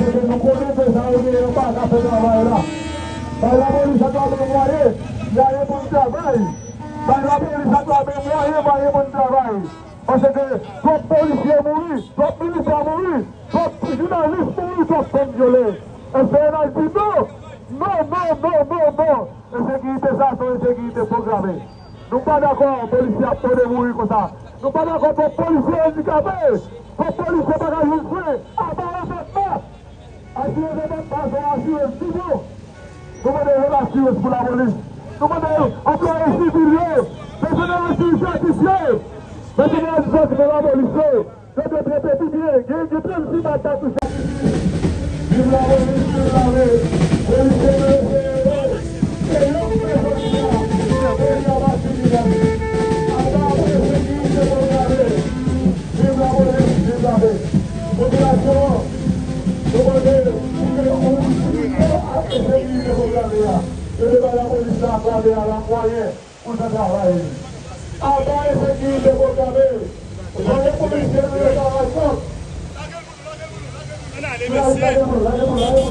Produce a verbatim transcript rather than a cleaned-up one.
Nou konnen ke sa yo genyen anba ka fè travay la. Bay lapolis ak lame mwayen, mwayen pou n travay. Bay lapolis ak lame mwayen, mwayen pou n travay. Paske twòp polisye mouri, twòp militè mouri, twòp jounalis mouri, twòp fanm vyole. Èske N A L di non? Non, non, non, non, non. Ensekirite sa a se yon ensekirite pwograme. Nou pa dakò polisye ap mande mouri konsa. Nou pa dakò pou polisye andikape, pou polisye pa ka jwenn swen. Aba anvètman! Asirans anvètman se yon asirans ki bon. Nou mande yon asirans pou lapolis. Nou mande anplwaye sivil yo, pèsonèl administratif yo, pèsonèl administratif nan lapolis yo. Yo dwe trete pi byen. Gen, gen trannsis bat katouch. Viv lapolis, viv lame. Polisye yo se ewo. Se yo ki fè zòn sa. Peyi a pa fini la. Aba ensekirite pwograme. Viv lapolis, viv lame. Popilasyon an, nou mande pou ke yon solution ak ensekirite pwograme a. Yo te bay lapolis la ak lame a la mwayen pou l fè travay li. Aba ensekirite pwograme. Voye polisye nou yo travay kont. Lage pou nou, lage pou nou, lage pou nou.